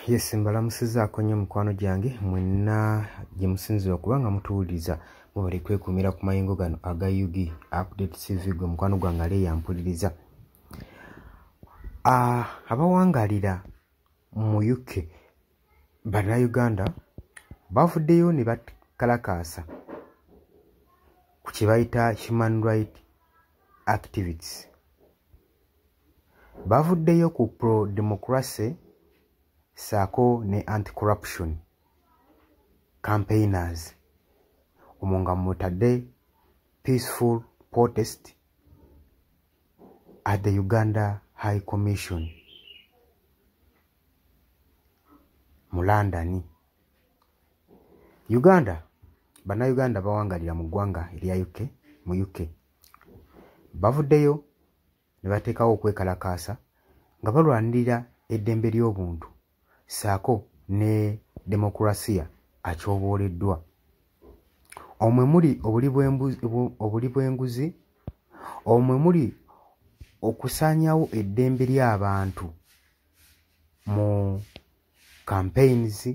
Yes, mbalamusizzaako nnyo mikwano gyange mwenna gye musinziira okuba nga mutuwuliriza, mubale kwekuumira ku mayengo gano aga UG Update TV. Gwe mukwano gwange ali eyampuliriza, abawangalira mu UK, Bannayuganda bavuddeyo ne bakalakaasa ku kye bayita human right activists. Bavuddeyo ku pro democracy ssaako ne anti corruption campaigners, omwo nga mwotadde peaceful protest at the Uganda High Commission mu London. Uganda, Bannayuganda bawangalira mu ggwanga erya UK, mu UK, bavuddeyo ne bateekawo okwekalakaasa nga balwanirira eddembe ly'obuntu ssaako ne demokulasiya atyobooleddwa, omwe muli obuli bw'enguzi, omwe muli okusaanyaawo eddembe ly'abantu mu campaigns.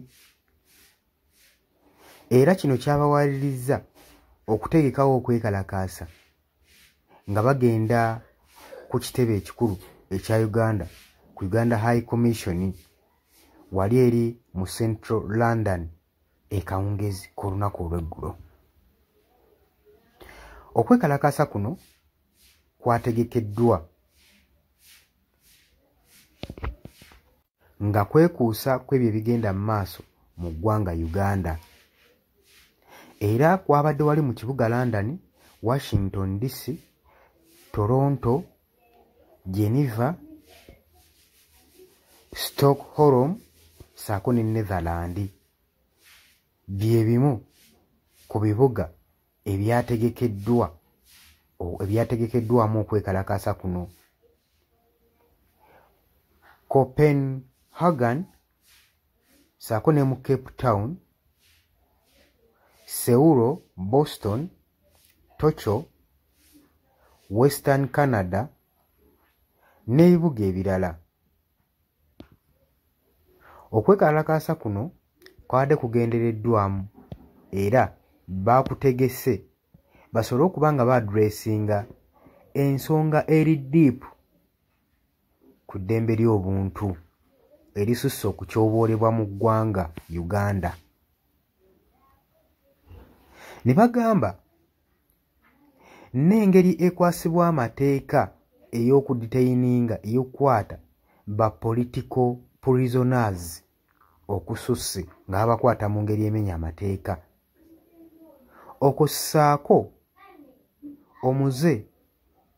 Era kino kyabawalirizza okutegekawo okwekalakaasa nga bagenda ku kitebe ekikulu ekya Uganda, ku Uganda High Commission wali eri mu Central London ekawungezi k'olunaku olw'eggulo. Okwekalakaasa kuno kwategekeddwa nga kwekuusa kw'ebyo ebigenda mu maaso mu ggwanga Uganda, era kwabadde wali mu kibuga London, Washington DC, Toronto, Geneva, Stockholm ssaako ne Netherland. Bye bimu ku bibuga ebyategekeddwamu okwekalakaasa kuno. Copenhagen ssaako ne mu Cape Town, Seoul, Boston, Tokyo, Western Canada n'ebibuga ebirala. Okwekalakaasa kuno kwabadde kugendereddwamu era baakutegese basobole okuba nga baaddressinga ensonga eri deep ku ddembe ly'obuntu erisusse okutyoboolebwa mu ggwanga Uganda. Ne bagamba n'engeri ekwasibwa amateeka ey'okudetaininga, ey'okukwata ba political prisoners okususse nga babakwata mu ngeri emenya amateeka, okwo ssaako omuze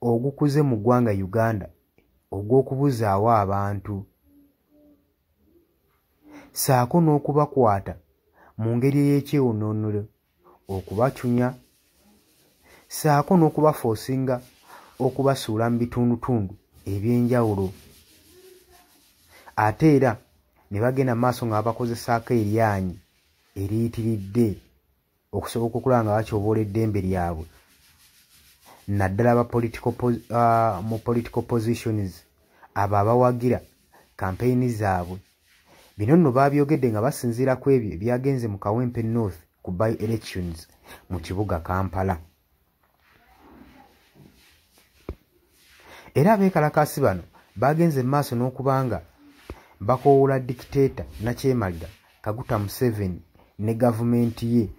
ogukuze mu ggwanga Uganda ogw'okubuzaawo abantu ssaako n'okubakwata mu ngeri ey'ekyewunoonero, okubacunya ssaako n'okubafoosinga okubasuula mu bitundutundu eby'enjawulo, ate era ne bagenda mu maaso nga babakozesaako eryanyi eriyitiridde okusobola okulaba nga batyoboola eddembe lyabwe, naddala aba mu political positions, abo abawagira kampeyini zaabwe. Bino nno baabyogedde nga basinziira ku ebyo ebyagenze mu Kawempe North ku by elections mu kibuga Kampala. Era abeekalakaasi bano bagenze mu maaso n'okubanga bakoowoola dictator Nakyemalira Kaguta Museveni ne gavumenti ye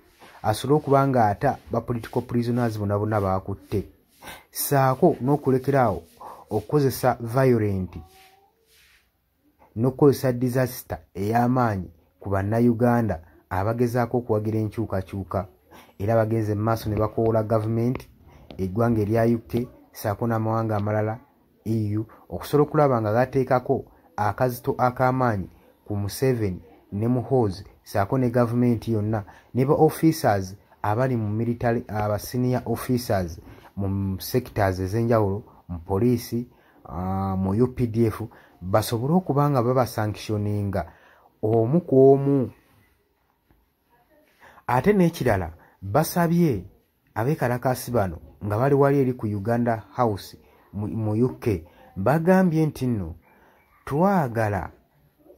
asobole okuba nga ata ba political prisoners bonna bonna baakutte, ssaako n'okulekeraawo okukozesa violent n'okukozesa disaster ey'amaanyi ku Bannayuganda abagezaako okuwagira enkyukakyuka. Era bagenze mu maaso ne bakoowoola gavumenti, eggwanga erya UK ssaako n'amawanga amalala EU okusobola okulaba nga gateekako akazito ak'amaanyi ku Museveni ne Muhoozi ssaako ne gavumenti yonna ne ba officers abali mu military, aba senior officers mu sectors ez'enjawulo, mu poliisi, mu UPDF, basobole okuba nga babasanctioninga omu ku omu. Ate n'ekirala, basabye abeekalakaasi bano nga bali wali eri ku Uganda House mu UK, bagambye nti nno twagala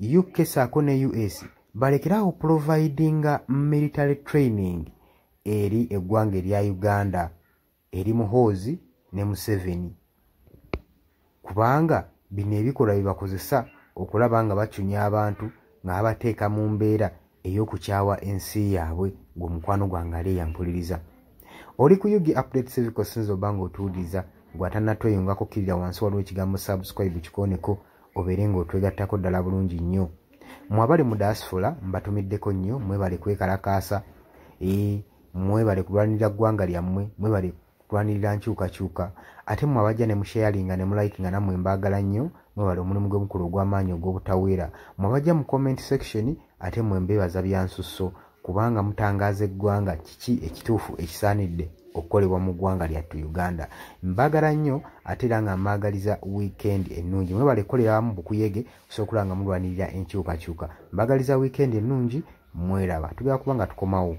UK saako ne US balekerawo providinga military training eri eggwanga erya Uganda, eri Muhoozi ne Museveni, kubanga bino ebikolwa bye bakozesa okulaba nga bacunya abantu nga babateeka mu mbeera ey'okukyawa ensi yaabwe. Gwe mukwano gwange ali eyampuliriza, oli ku UG Update Civic, osinza oba nga otuwuliriza, gwe atannatweyungako, kkirira wansi waliwo ekigambo subscribe, kikooneko obeere ng'otwegattako ddala bulungi nnyo. Mwe abali mu diaspora mbatumiddeko nnyo, mwebale kwekalakaasa, mwebale kulwanirira ggwanga lyammwe, mwebale kulwanirira nkyukakyuka. Ate mmwe abajja ne musharinga ne mulikinga, nammwe mbaagala nnyo, mwebale omulimu gwe mukulu ogw'amaanyi ogw'obutaweera. Mmwe abajja mu comment section, ate mmwe mbeebaza byansusso, kubanga mutangaaza eggwanga kiki ekituufu ekisaanidde okukolebwa mu ggwanga lyattu Uganda. Mbaagala nnyo, ate era nga mbaagaliza weekend ennungi. Mwebale kukolera wamu bukuyege okusobola okulaba nga mulwanirira enkyukakyuka. Mbaagaliza weekend ennungi, mweraba, tugenda kuba nga tukomawo.